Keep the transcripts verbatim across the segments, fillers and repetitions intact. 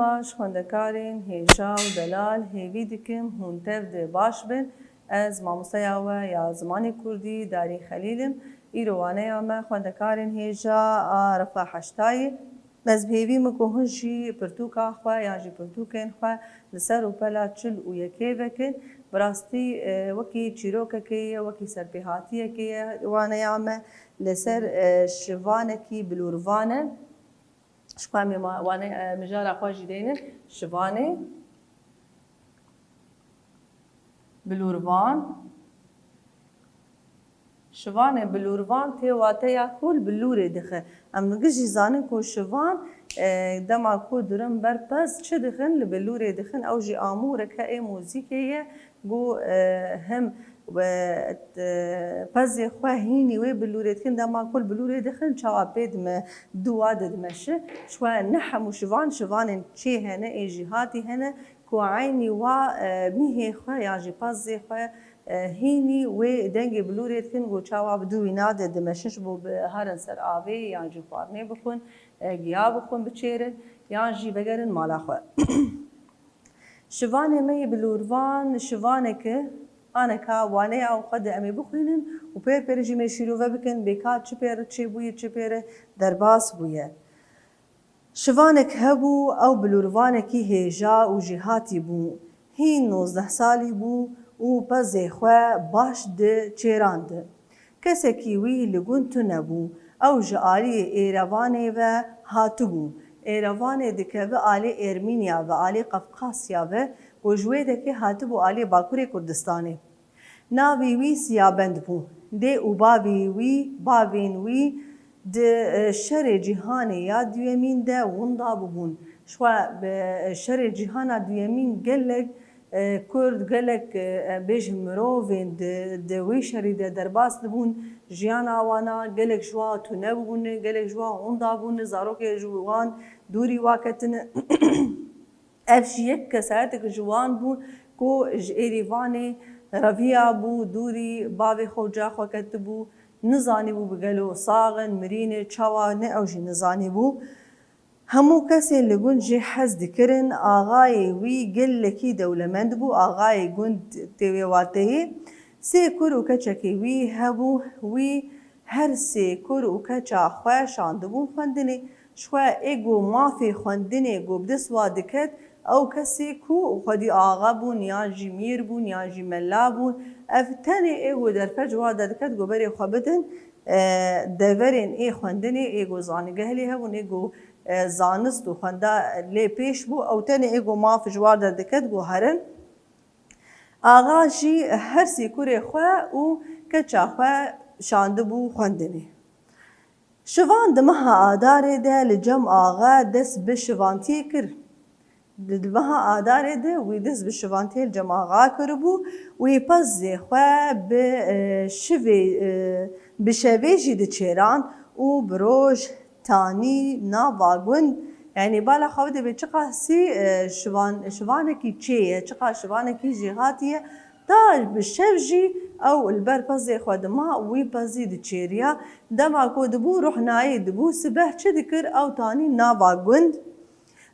Ji xwendekarên hêja û delal hêvî dikim hûn tev de baş bin. Ez mamosteya we ya zimanê kurdî Darî Xelîl im. Îro waneya me xwendekarên hêja a refa heştayê. Ez bi hêvî me ku hûn jî pirtûka xwe yan jî pirtûkên xwe li ser rûpela çil û yekê vekin. Bi rastî, e, wekî çîrokekê ye, wekî serpêhatiyekê ye waneya me. Li ser, e, şivanekî bilûrvan e. Ji ku em ê ma-, wane, e, mijara xwe jî deynin. Şivanê bilûrvan. Şivanê bilûrvan tê wateya ku li bilûrê dixe. Em gişt jî zanin ku şivan, e, dema ku durin ber pez çi dixin, li bilûrê dixin. Ew jî amûreke ê muzîkê ye. Ku, e, him, e, pezê xwe hînî wê bilûrê dikin, dema ku li bilûrê dixin, çawa pê dime, dû wa de dimeşi. Ji xwe ne hemû şivan, şivanên çê hene, ê jîhatî hene, ku eynî wa, e, mîhê xwe yan jî pezê xwe, e, hînî wê dengê bilûrê dikin, ku çawa bi dû wîna de dimeşin, ji bo biherin ser avê yan jî xwarinê bixwin, e, giya bixwin, biçêrin, yan jî vegerin mala xwe. Şivanê me yê bilûrvan, şivaneke aneka waneya xwe de em ê bixwînin û pêr pêr jî me şîrove bikin, bê ka çi pêr çêbûye, çi pêr derbas bûye. Şivanek hebû, ew bilûrvanekî hêja û jêhatî bû. Hîn nozdeh salî bû û pezê xwe baş diçêrand. Kesekî wî li gund tune bû. Ew ji aliyê Êrevanê ve hatibû. Êrevanê dikeve alê Ermîniya ve, alê Qafqasya ve, ku ji wê dekê hatibû alê Bakurê Kurdistanê. Navê wî Siyabend bû. Dê û bavê wî, bavên wî di, e, şerê cîhanê ya duyemîn de winda bibûn. Ji xwe bi, e, şerê cîhana duyemîn gelek, e, Kurd, gelek, e, em bêjin mirovên di, di wî şerî de derbas dibûn. Jiyana wana gelek ji wan tune bûne, gelek ji wan winda bûne, zarokê ji wan dûrî wa ketine. Ev jî yek kesayetek ji wan bû ku ji Êrîvanê reviyabû, dûrî bavê xwe û ca xwe ketibû, nizanîbû bi gelo sax in, mirî ne, çawa ne, ew jî nizanîbû. Hemû kesên li gund jê hez dikirin, axayê wî gelekî dewlemend bû, axayê gund tê wê wateyê. Sê kur û keçekê wî hebû, wî her sê kur û keça xwe şandibûn xwendinê. Ji xwe ê ku mafê xwendinê ku bi dest wa diket, ew kesê ku xwedî axa bûn, yan jî mîr bûn, yan jî mela bûn, ev tenê ê ku derfet ji wa derdiket ku berê xwe bidin, e, deverên ê xwendinê, ê ku zanîngeh lê hebûn, ê ku, e, zanist û xwenda lê pêş bû, ew tenê ê ku maf ji wa derdiket ku herin. Axa jî her sê kurê xwe û keça xwe şandibû xwendinê. Şivan di meha Adarê de li cem axa dest bi şivantiyê kir. Di meha Adarê de wî dest bi şivantiyê li cem axa kiribû, wî pezê xwe bi, e, şivê, e, bi şevê jî diçêran û bi roj tanî nava gund, yanî bala xwe bidibê çiqasî, e, şivan-, şivanekî çê ye, çiqas şivanekî jêhatî ye, ta bi şev jî ew li ber pezê xwe dima, wî pezî diçêriya. Dema ku dibû ruhnayî, dibû sibeh çi dikir, ew tanî nava gund.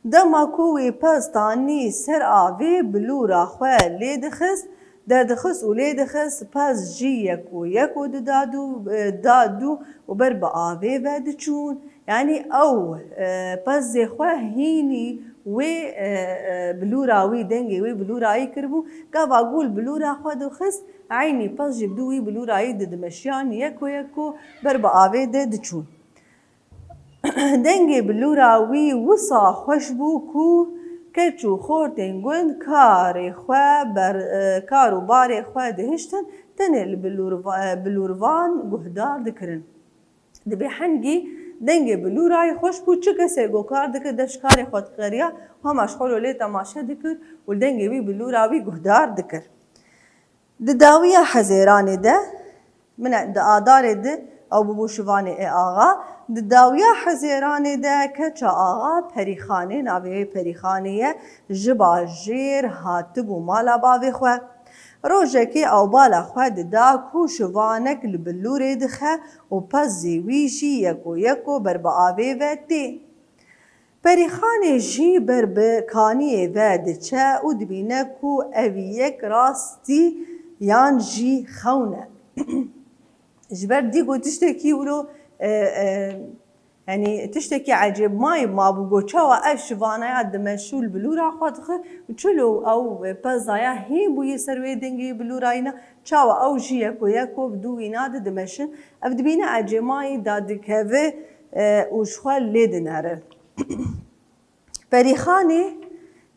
Dema ku wê pez tanî ser avê bilûra xwe lê dixist, derdixist û lê dixist, pez jî yek û yek û dida dû, e, da dû û ber bi avê ve diçûn. Yanî ew, e, pezê xwe hînî wê, e, e, bilûra wî, dengê wê bilûrayî kiribû. Gava ku li bilûra xwe dixist, eynî pez jî bi dû wî bilûrayî didimeşiyan, yek û yek û ber bi avê de diçûn. Dengê bilûra wî wisa xweş bû ku keç û xortên gund karê xwe ber, e, kar û barê xwe dihiştin, tenê li bilûrva-, e, bilûrvan guhdar dikirin. Dibê hingî dengê bilûrayê xweş bû, çi kesê ku kar dikir, dev ji karê xwe diqeriya, hema ji xwe lê temaşe dikir û li dengê wî bilûra wî guhdar dikir. Di dawiya Hezêranê de, min e, di Adarê de ew bûbû şivanê ê axa, di dawiya Hezêranê de keça axa Perîxanê, navê wê Perîxanê ye, ji bajêr hatibû mala bavê xwe. Rojekê ew bala xwe dida ku şivanek li bilûrê dixe û pezê wî jî yeko yeko ber bi avê ve tê. Perîxanê jî ber bi kaniyê ve diçe û dibîne ku evî yek rastî yan jî xewn e. Ji ber dî ku tiştekî wilo, e, e, yanî tiştekî ecêbmayî mabû, got, çawa ev şivanaya dimeşû li bilûra xwe dixe û çilo ew pezaya hîn bûye ser wê dengê bilûrayîna, çawa ew jî yeko yeko bi dû wîna de dimeşin. Ev dibîne ecêmayî dadikeve, e, û ji xwe lê dinere. Perîxanê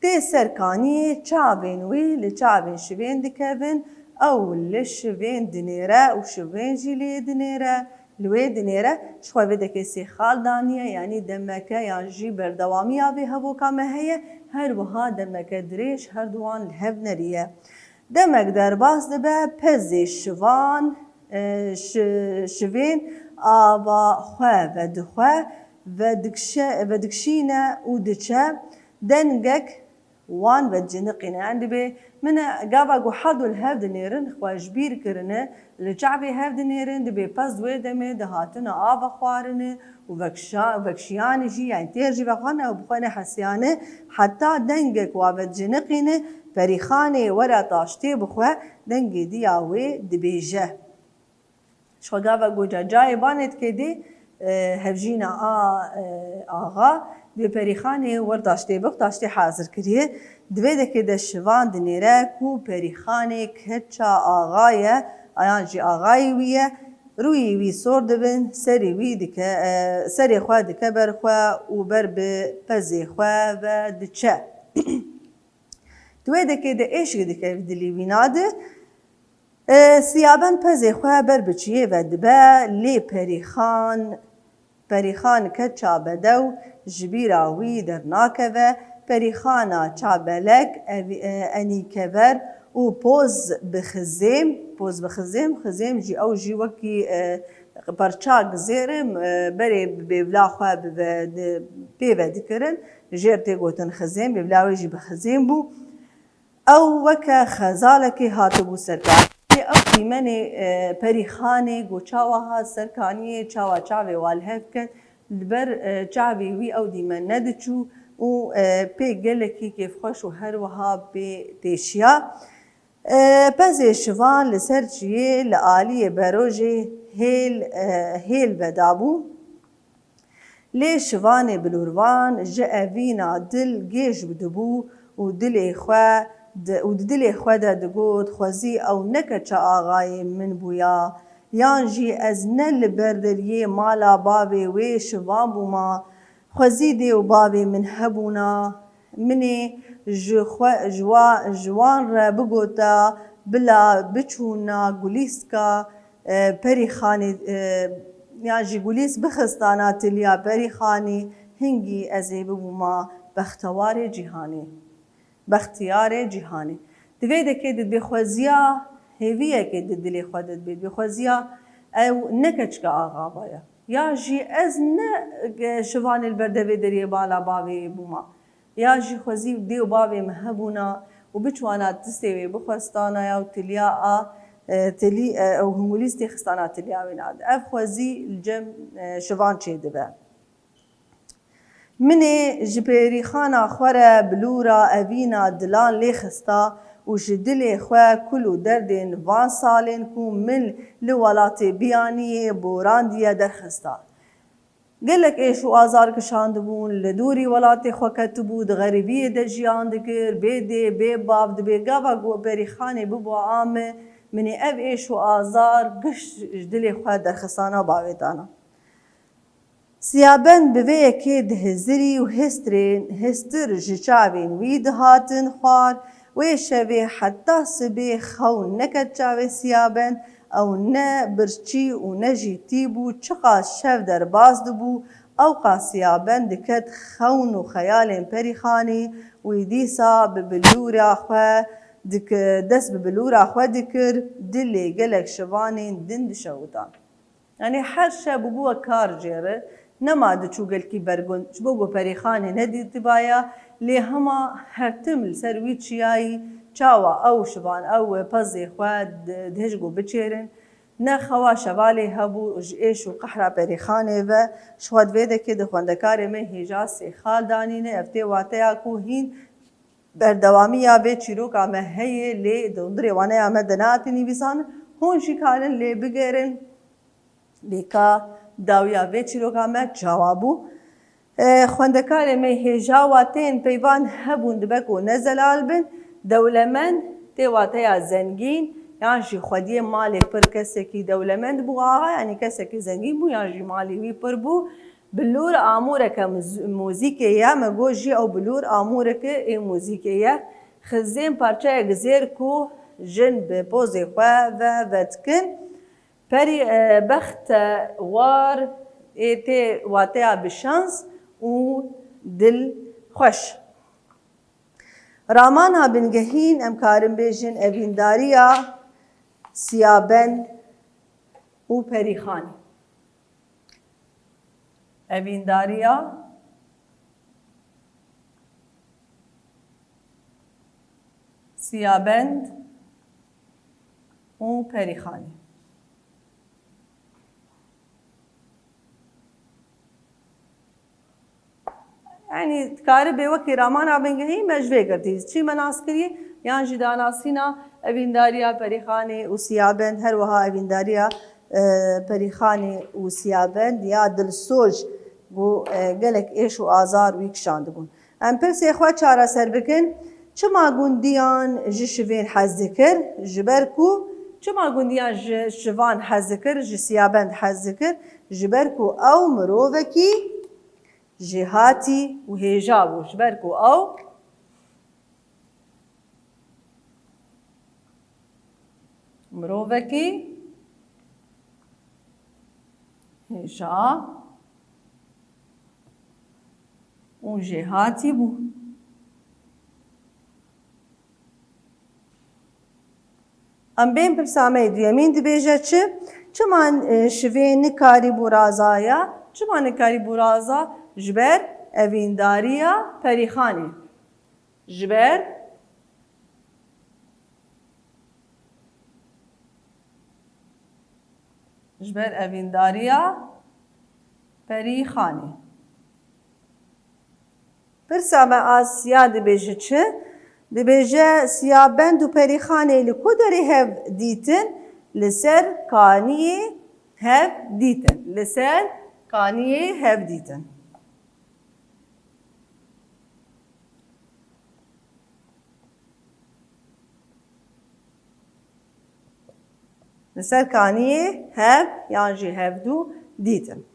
tê ser kaniyê, çavên wî li çavên şivên dikevin, ew li şivên dinêre û şivên jî lê dinêre, li wê dinêre. Ji xwe vê dekê sê xal daniye, yanî demeke yan jî berdewamiya vê hevoka me heye, her wiha demeke dirêj her duwan li hev neriye. Demek derbas dibe, pezê şivan, e, şi-, şivên ava xwe vedixwe, vedikşe-, vedikşîne û diçe. Dengek wan vediciniqîne. Yanî dibê min e, gava ku her du li hev dinêrin, xwe ji bîr kirine, li çavê hev dinêrin, dibê pez wê demê dihatine ava xwarine û vekşa-, vekşiyanê jî, yanî têr jî vexwarine û bi xwe nehesiyane, heta dengek wa vediciniqîne, perîxanê were taştê bixwe, dengê diya wê dibêje. Ji xwe gava goca cayê banê dike dê, e, hevjîna a, e, axa, dê perîxanê wer taştê bix, taştê hazir kiriye. Di vê dekê de şivan dinêre ku perîxanê keça axa ye, yan jî axayê wî ye, rûyê wî sor dibin, serê wî dike, e, serê xwe dike ber xwe û ber bi pezê xwe ve diçe. Di wê dekê de êşik dike dilî wîna de. E, Siyaben pezê xwe ber bi çiyê ve dibe, lê Perîxan, Perîxan keça bedew ji bîra wî dernakeve, Perîxana çabelek, ev-, e, enîkever û poz bi xizêm, poz bi xizêm, xizêm jî ew jî wekî, e, perça gizêr e, e, berê bi bêvla xwe bi ve-, di-, pê ve dikirin, jêr tê gotin xizêm, bêvla wê jî bi xizêm bû. Ew weke xezalekê hatibû ser kaniyê. Ew dîmenê, e, Perîxanê got, çawa hat ser kaniyê, çawa çavê wa li hev ket, li ber, e, çavê wî ew dîmen nediçû û, e, pê gelekî kêfxweş û her wiha pê têşiya. E, pezê şivan li ser çiyê li aliyê berojê hêl, e, hêl vedabû. Lê şivanê bilûrvan ji evîna dil gêj dibû û dilê xwe di, û di dilê xwe de digot, xwezî ew ne keça axayê min bûya, yan jî ez ne li ber deriyê mala bavê wê şivan bûma, xwezî dê û bavê min hebûna, min ê ji xwe, ji wa-, ji wan re bigota, bila biçûna gulîstka, e, Perîxanê, e, yan jî gulîs bixistana tiliya Perîxanê, hingî ez ê bibûma bextewarê cîhanê. Bextiyarê cîhanê. Di vê dekê de dibê xweziya hêviyekê di dilê xwe de dibê, dibê xweziya ew ne keçika axava ye. Ya jî ez ne, e, şivanê li ber devê deriyê bala bavê bûma. Ya jî xwezî dê û bavê min hebûna û biçûna distê wê bixwestana ya û tiliya a, e, tilî, e, ew hingulîs tê xistana tiliya wê nade. Ev xwezî li cem, e, şivan çêdibe. Min ê ji Perîxana xwe re bilûra evîna dilan lê xista û ji dilê xwe kul û derdên van salên ku min li welatê biyaniyê borandiye derxista. Gelek êş û azar kişandibûn, li dûrî welatê xwe ketibû, di xerîbiyê de jiyan dikir, bê dê, bê bav, dibê gava ku Perîxanê bibû a min, min ê ev êş û azar giş ji dilê xwe derxistana bavê dana. Siyaben bi vê yekê dihizirî û hêstirên, hêstir ji çavên wî dihatin xwar. Wê şevê heta sibê xewn neket çavê Siyaben, ew ne birçî û ne jî tî bû, çiqas şev derbas dibû, ewqas Siyaben diket xewn û xeyalên Perîxanê, wî dîsa bi bilûra xwe dik-, dest bi bilûra xwe dikir, dilê gelek şivanên din dişewitan. Yanî her şev bûbû wek kar jê re, nema diçû gelkî ber gund, ji bo ku Perîxanê nedîtibaya, lê hema her tim li ser wî çiyayî, çawa ew şivan, ew pezê xwe di-, dihêj ku biçêrin. Ne xewa şevalê hebû ji êş û qehra Perîxanê ve, ji xwe di vê dekê de xwendekarê me hêja Sêxal danîne. Ev tê wateya ku hîn berdewamiya vê çîroka me heye, lê di hundirê waneya me de nehatî nivîsan. Hûn jî karin lê bigerin. Lê ka dawiya vê çîroka me çawa bû? E, xwendekarê me hêja wateyên peyvan hebûn dibe ku ne zelal bin. Dewlemend tê wateya zengîn, yan jî xwediyê malê pir, kesekî dewlemend bû, axa, yanî kesekî zengîn bû, yan jî malê wî pir bû. Bilûr amûreke muz-, muzîkê ye, me got jî ew bilûr amûreke ê muzîkê ye. Xizên parçeyek zêr ku jin bi pozê xwe ve vedikin. Perî, e, bextewar ê tê wateya bi şans û dilxweş. Ramana bingehîn em karin bêjin evîndariya Siyabend û Perîxanê. Evîndariya Siyabend û Perîxanê. Yanî, dikaribe wekî ramana bingehîn me ji vê girtî çi me nas kiriye, yan jî danasîna evîndariya Perîxanê û Siyabend, her wiha evîndariya, e, Perîxanê û Siyabend ya dilsoj bû, e, gelek êş û azar wî kişandibûn. Em pirsê xwe çareser bikin, çima gundiyan ji şivên hez dikir? Ji ber ku, çima gundiyan ji şivan hez dikir, ji Siyabend hez dikir? Ji ber ku ew mirovekî jêhatî û hêja bû. Ji ber ku ew mirovekî hêja û jêhatî bû. Em bên pirsa me yê duyemîn dibêje çi? Çima, e, şivê nikarîbû raza ya? Çima nikarîbû raza? Ji ber evîndariya Perîxanê. Ji ber, ji ber evîndariya Perîxanê. Pirsa me a siya dibêje çi? Dibêje Siyabend û Perîxanê li ku derê hev dîtin? Li ser kaniyê hev dîtin. Li ser kaniyê hev dîtin. Li ser kaniyê hev yan jî hevdû dîtin.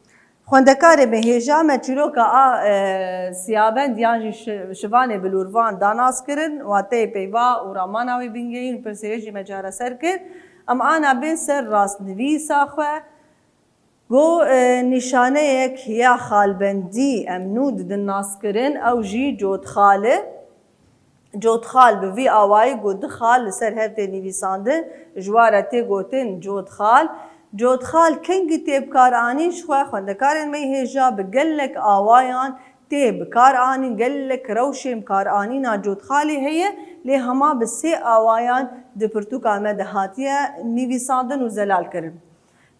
Xwendekarê me hêja me çîroka a, e, Siyabend yan jî şi-, şivanê bilûrvan danas kirin, wateyê peyva û ramana wê bingehîn û pirsê wê jî me çareser kir. Em ana bên ser rastnivîsa xwe. Go, e, nîşaneyek ya xalbendî em nû didin naskirin, ew jî cotxal e. Cotxal bi vî awayî go du xal li ser hev tê nivîsandin, ji wa re tê gotin cotxal. Cotxal kengî tê bikaranîn, ji xwe xwendekarên me yê hêja bi gelek awayan tê bikaranîn, gelek rewşên bikaranîna cotxalê heye, lê hema bi sê awayan di pirtûka me de hatiye nivîsandin û zelal kirin.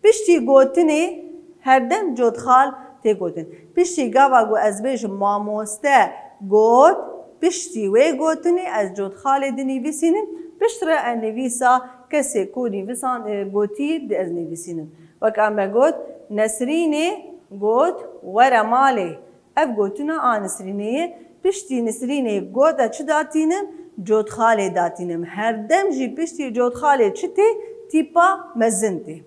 Piştî gotinê herdem cotxal tê gotin. Piştî gava ku ez bêjim mamoste got, piştî wê gotinê ez cotxalê dinivîsînim, piştre ez nivîsa kesê ku nivîsan, e, gotî di ez nivîsînim. Wek em me got, Nesrînê got, were malê. Ev gotina a Nisrînê ye. Piştî Nisrînê got ez çi datînim? Cotxalê datînim. Herdem jî piştî cotxalê çi tê? Tîpa mezin tê.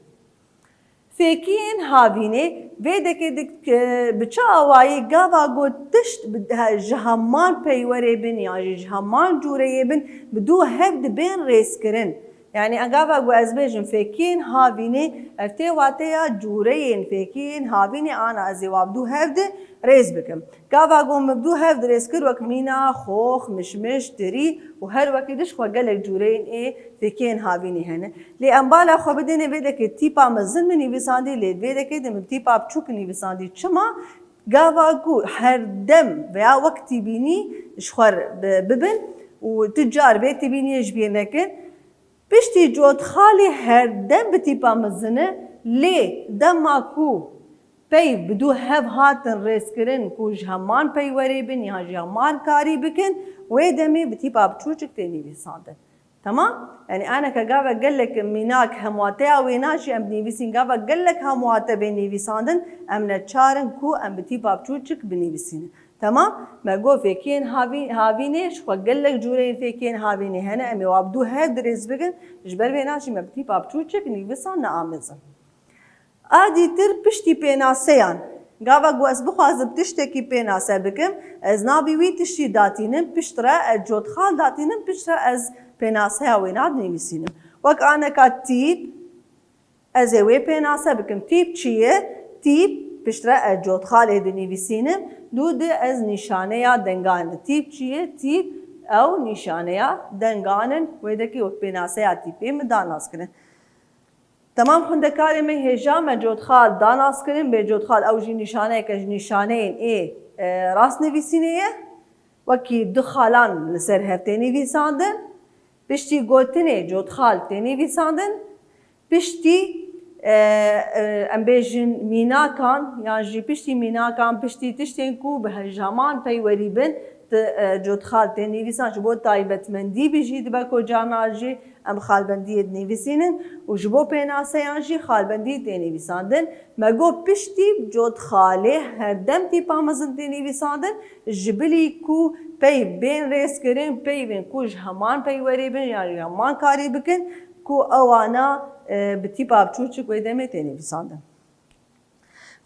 Fêkiyên havînê, vê dekê dik-, e, bi çi awayî gava got tişt bi, he, ji heman peywerê bin yan jî ji heman cûreyê bin bi dû hev dibên rêzkirin. Yanî gava ku ez bêjim fêkiyên havînê, ev tê wateya cûreyên fêkiyên havînê ana ez ê wa bi dû hev de rêz bikim. Gava ku min bi dû hev de rêz kir wek mîna, xox, mişmiş, tirî û her wekî di ji xwe gelek cûreyên ê fêkiyên havînê hene. Lê em bala xwe bidêne vê dekê tîpa mezin min nivîsandî, lê vê dekê de min tîpa biçûk nivîsandî. Çima? Gava ku her dem veya wek tîbînî ji xwe re bi-, bibin û tu car vê tîbîniyê ji bîr nekin. Piştî cotxalê her dem bi tîpa mezin e, lê dema ku peyv bi dû hev hatin rêzkirin ku ji heman peywerê bin yan ji heman karî bikin, wê demê bi tîpa biçûçik tê nivîsandin. Tamam? Yanî aneke gava gelek mînak hemwateya wêna jî em nivîsîn, gava gelek hemwate bê nivîsandin, em neçar in ku em bi tîpa biçûçik binivîsînin. Temam? Me got fêkiyên havî-, havînê, ji xwe gelek cûreyên fêkiyên havînê hene, em ê wa bi dû hev dirêz bikin, ji ber vêna jî me bi tîpa biçûçik nivîsan neamêzin. A dîtir piştî pênaseyan. Gava ku ez bixwazim tiştekî pênase bikim, ez navî wî tiştî datînim, piştre ez cotxal datînim, piştre ez pênaseya wêna dinivîsînim. Wek aneka tîp, Ez ê wê pênase bikim. Tîp çi ye? Tîp, piştre ez cotxalê dinivîsînim. Dû di ez nîşaneya dengan. Tîp çi ye? Tîp ew nîşaneya dengan in. Wê dekî wek pênaseya tîpê min danas kirin. Temam xwendekarê me hêja me cotxal danas kirin. Bê cotxal ew jî nîşaneyeke ji nîşaneyên ê, e, rastnivîsînê ye. Wekî du xalan li ser hev tê nivîsandin. Piştî gotinê cotxal tê nivîsandin. Piştî, e, e, em bêjin mînakan, yan jî piştî mînakan, piştî tiştên ku bi hejaman peywerî bin, ti, e, cotxal tê nivîsan, ji bo taybetmendî bijî dibe ku carna jî em xalbendiyê dinivîsînin û ji bo pênaseyan jî xalbendî tê nivîsandin. Me got piştî cotxalê her dem tîpa mezin tê nivîsandin, ji bilî ku peyv bên rêzkirin, peyvên ku ji heman peywerê bin yan ji heman karî bikin, ku ewana, e, bi tîpa biçûçik wê demê tê nivîsandin.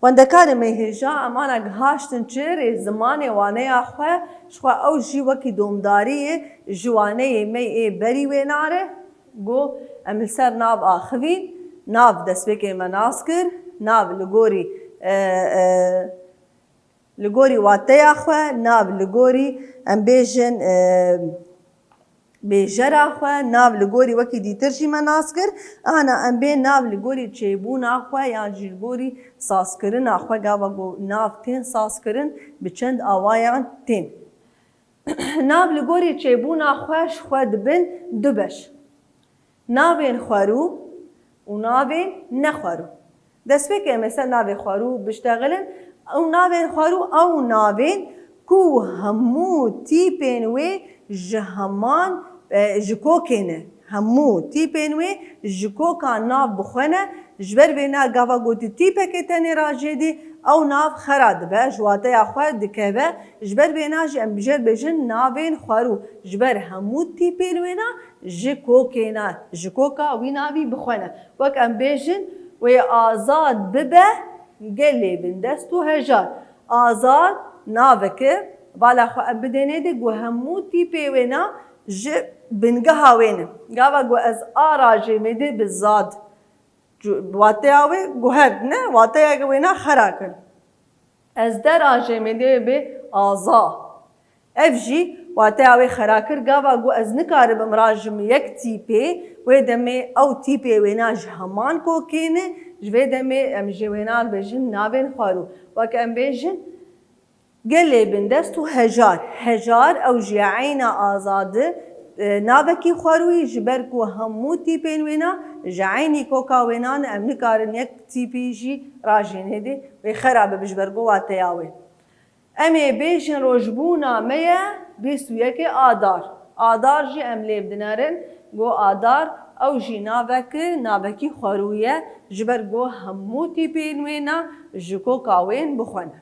Xwendekarê me hêja, em ana gihaştin çi rê zimanê waneya xwe, ji xwe ew jî wekî domdariyê ji waneyê me yê berî wêna re, got, em li ser nav axivîn, nav destpêkê me nas kir, nav li gorî, e, e, li gorî wateya xwe, nav li gorî, em bêjin, e, bêjera xwe, nav li gorî wekî dîtir jî me nas kir. Ana em bê nav li gorî çêbûna xwe yan jî li gorî sazkirina xwe, gava ku nav tên sazkirin, bi çend awayan tên. Nav li gorî çêbûna xwe ji xwe dibin du beş. Navên xwerû û navên nexwerû. Destpêkê em ê ser navê xwerû biştexilin. Ew navên xwerû, ew navên ku hemû tîpên wê ji heman, e, ji kokê ne. Hemû tîpên wê ji koka nav bi xwe ne. Ji ber vêna gava ku tu tîpekê tenê rajêdî, ew nav xera dibe, ji wateya xwe dikeve. Ji ber vêna jî em bijêr bêjin navên xwerû. Ji ber hemû tîpên wêna ji kokê ne, ji koka wî navî bi xwe ne. Wek em bêjin, wê azad bibe gelê bindest û hejar. Azad navek e, bala xwe em bidênê de ku hemû tîpê wêna ji bingeha wê ne. Gava ku ez a rajê me de bi zad. Cu-, wateya wê guherd ne, wateya wêna xera kir. Ez de rajê me dê bê aza. Ev jî wateya wê xera kir, gava ku ez nikaribim rajim yek tîpê, wê demê ew tîpê wêna ji heman kokê ne, ji vê demê em ji wêna bêjin navên xwarû. Wek em bêjin, Gelê bindest û hejar. Hejar ew jî ye eyna azadi, e, navekî xwerûyî, ji ber ku hemû tîpên wêna ji eynî koka wêna ne, em nikarin yek tîpî jî rajênê dê wê xera bibe ji ber ku wateya wê. Em ê bêjin rojbûna me ye bîst û yekê Adar. Adar jî em lê bidinerin, ku Adar ew jî navek, navekî xwerû ye, ji ber ku hemû tîpên wêna ji koka wên bi xwe ne.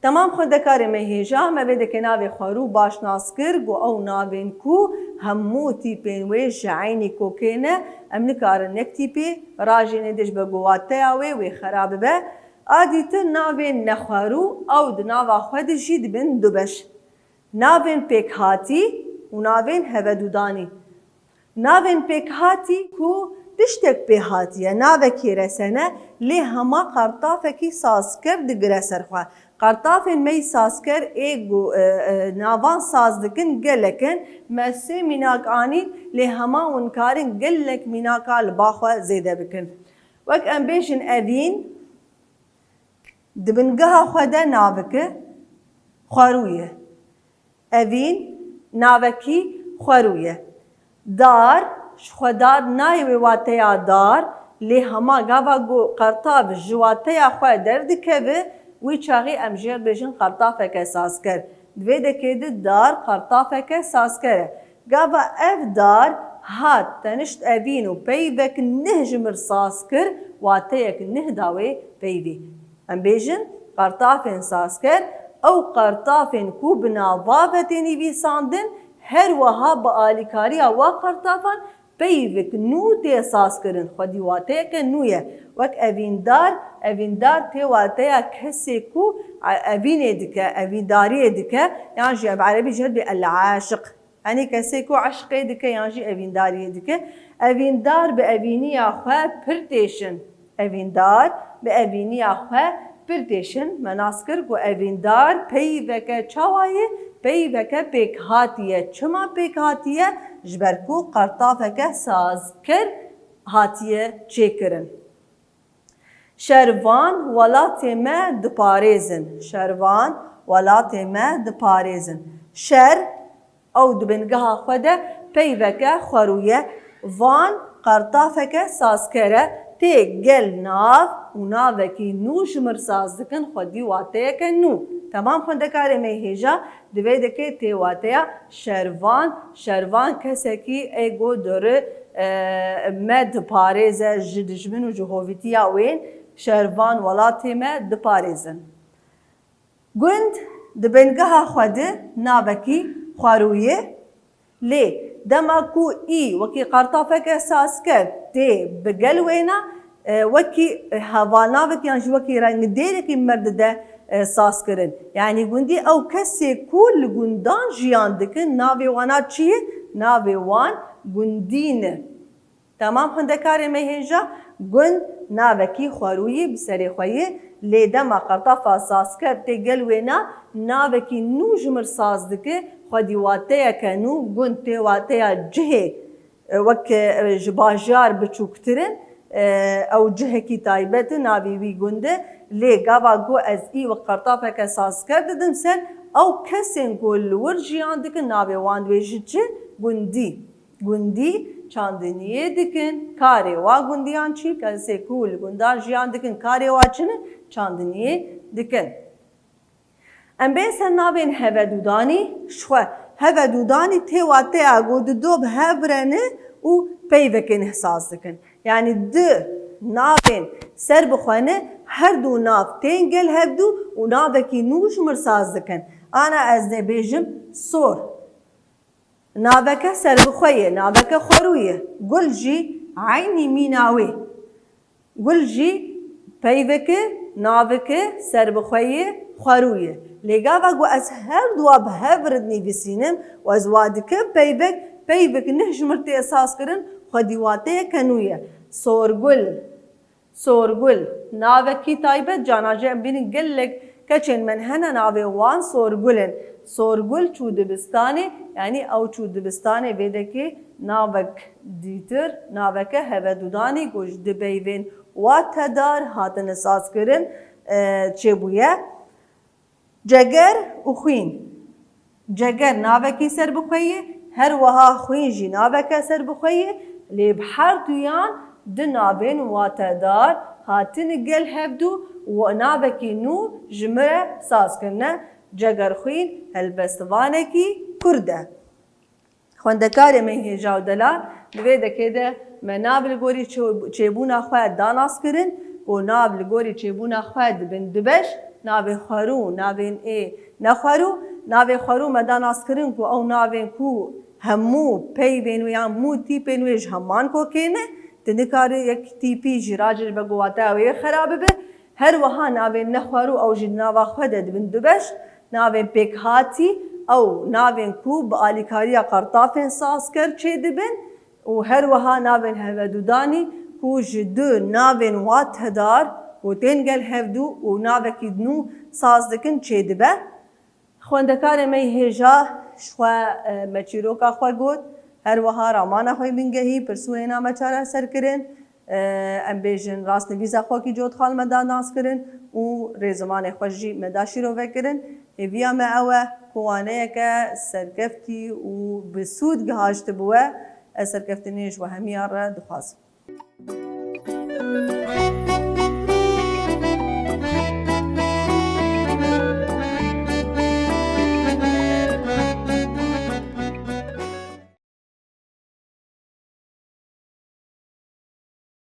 Temam xwendekarê me hêja, me vê dekê navê xwarû baş nas kir, ku ew navên ku hemû tîpên wê ji eynî kokê ne, em nikarin yek tîpê rajênê dê ji ber ku wateya wê wê xera bibe. A dîtir navên nexwarû, ew di nava xwe de jî dibin du beş. Navên pêkhatî û navên hevedûdanî. Navên pêkhatî ku tiştek pê hatiye, navekî resene, lê hema qertafekî sazker digire ser xwe. Qertafên me yî sazker ê ku, e, e, navan saz dikin gelek in. Me sê mînak anîn, lê hema hûn karin gelek mînaka li ba xwe zêde bikin. Wek em bêjin evîn, di bingeha xwe de navike xwarû ye. Evîn navekî xwerû ye. Dar Ji xwe dar nayê wê wateya dar, lê hema gava ku qertav ji wateya xwe derdikeve, wî çaxî em jê re dibêjin qertafeke sazker. Di vê dekê de dar qertafeke sazker e. Gava ev dar hat, tenişt evîn û peyvek neh ji mir saz kir, wateyek neh da wê peyvê. Em bêjin, qertafên sazker, ew qertafên ku bi nava ve tê nivîsandin, her wiha bi alîkariya wa qertafan peyvek nû tê sazkirin, xwedî wateyeke nû ye. Wek evîndar, evîndar tê wateya kesê ku e-, evînê dike, evîndariyê dike, yan jî em erebî jê re dibê el-aşiq. Yanî kesê ku eşqê dike yan jî evîndariyê dike. Evîndar bi evîniya xwe pir têşin. Evîndar bi evîniya xwe pir têşin. Me nas kir ku evîndar peyveke çawa ye? Peyveke pêkhatî ye. Çima pêkhatî ye? Ji ber ku qertafeke sazker hatiye çêkirin. Şervan welatê me diparêzin. Şervan welatê me diparêzin. Şer, ew di bingeha xwe de peyveke xwerû ye. Van qertafeke sazker e, tê gel nav û navekî nû ji mir saz dikin, xwedî wateyeke nû. Temam xwendekarê me hêja, di vê dekê tê wateya şervan. Şervan kesekî ê ku dore, e, me diparêze ji dijmin û ji hovîtiya wên. Şervan welatê me diparêzin. Gund di bingeha xwe de navekî xwerû ye, lê dema ku î wekî qertafeke sazker tê bi gel wêna, e, wekî hevalnavek yan jî wekî rengdêrekî mir dide, e, sazkirin. Yanî gundî ew kesê ku li gundan jiyan dikin, navê wana çi ye? Navê wan gundî ne. Temam xwendekarê me hêja, gund navekî xwerûyî bi serê xwe ye, lê dema qertafa sazker tê gel wêna, navekî nû ji mir saz dike, xwedî wateyeke nû, gund tê wateya cihê, e, wek, e, ji bajar biçûktir in, e, ew cihekî taybet e, navê wî gund e, lê gava ku ez î wek qertafeke sazker didim ser, ew kesên ku li wir jiyan dikin, navê wan dibêjin çi? Gundî. Gundî çandiniyê dikin. Karê wa gundiyan çi? Kesê ku li gundan jiyan dikin, karê wa çi ne? Çandiniyê dikin. Em bên ser navên hevedûdanî, ji xwe hevedûdanî tê wateya ku di do bi hev re ne û peyvekê neh saz dikin. Yanî du navên ser bi xwe ne, her du nav tên gel hevdû û navekî nû ji mir saz dikin. Ana ez dê bêjim sor. Naveke serbixwe ye, naveke xwerû ye. Gul jî eynî mîna wê. Gul jî peyveke, naveke serbixwe ye, xwerû ye. Lê gava ku ez her duwa bi hev re dinivîsînim û ez wa dikim peyvek, peyvek neh ji mir tê esas kirin, xwedî wateyeke nû ye. Sorgul. Sorgul, navekî taybet, cana jî em bînin gelek keçên me hene navê wan Sorgul in. Sorgul çû dibistanê, yanî ew çû dibistanê, vê dekê navek dîtir, naveke hevedûdanî ku ji du peyvên watedar hatine sazkirin, e, çêbûye. Ceger û xwîn. Ceger navekî serbixwe ye, her wiha xwîn jî naveke serbixwe ye, lê bi her duyan du navên watedar hatine gel hevdû û navekî nû ji min re saz kirine. Cegerxwîn helbestvanekî kurd e. Xwendekarê me hêja û delal, di vê dekê de me nav li gorî çê-, çêbûna xwe danas kirin, ku nav li gorî çêbûna xwe dibin du beş, navê xwerû, navên ê nexwerû. Navê xwerû me danas kirin ku ew navên ku hemû peyvên wê yan hemû tîpên wê ji heman kokê ne, tu nikarî yek tîpî jî racê be ku wateya wê xera bibe. Her wiha navên nexwerû ew jî di nava xwe de dibin du beş. Navên pêkhatî ew navên ku bi alîkariya qertafên sazker çêdibin û her wiha navên hevedûdanî ku ji du navên watedar ku tên gel hevdû û navekî nû saz dikin çêdibe. Xwendekarê me yê hêja ji xwe, e, me çîroka xwe got, her wiha ramana xwe yê bingehî, pirsûyêna me çareser kirin. E, em bêjin rastnivîsa xwekî cotxal me da nas kirin û rêzimanê xwe jî me da şîrove kirin. Hêviya me ew e ku waneyeke serkeftî û bi sûd gihaştibiwe, Ez serkeftinê ji we hemiyan re dixwazim.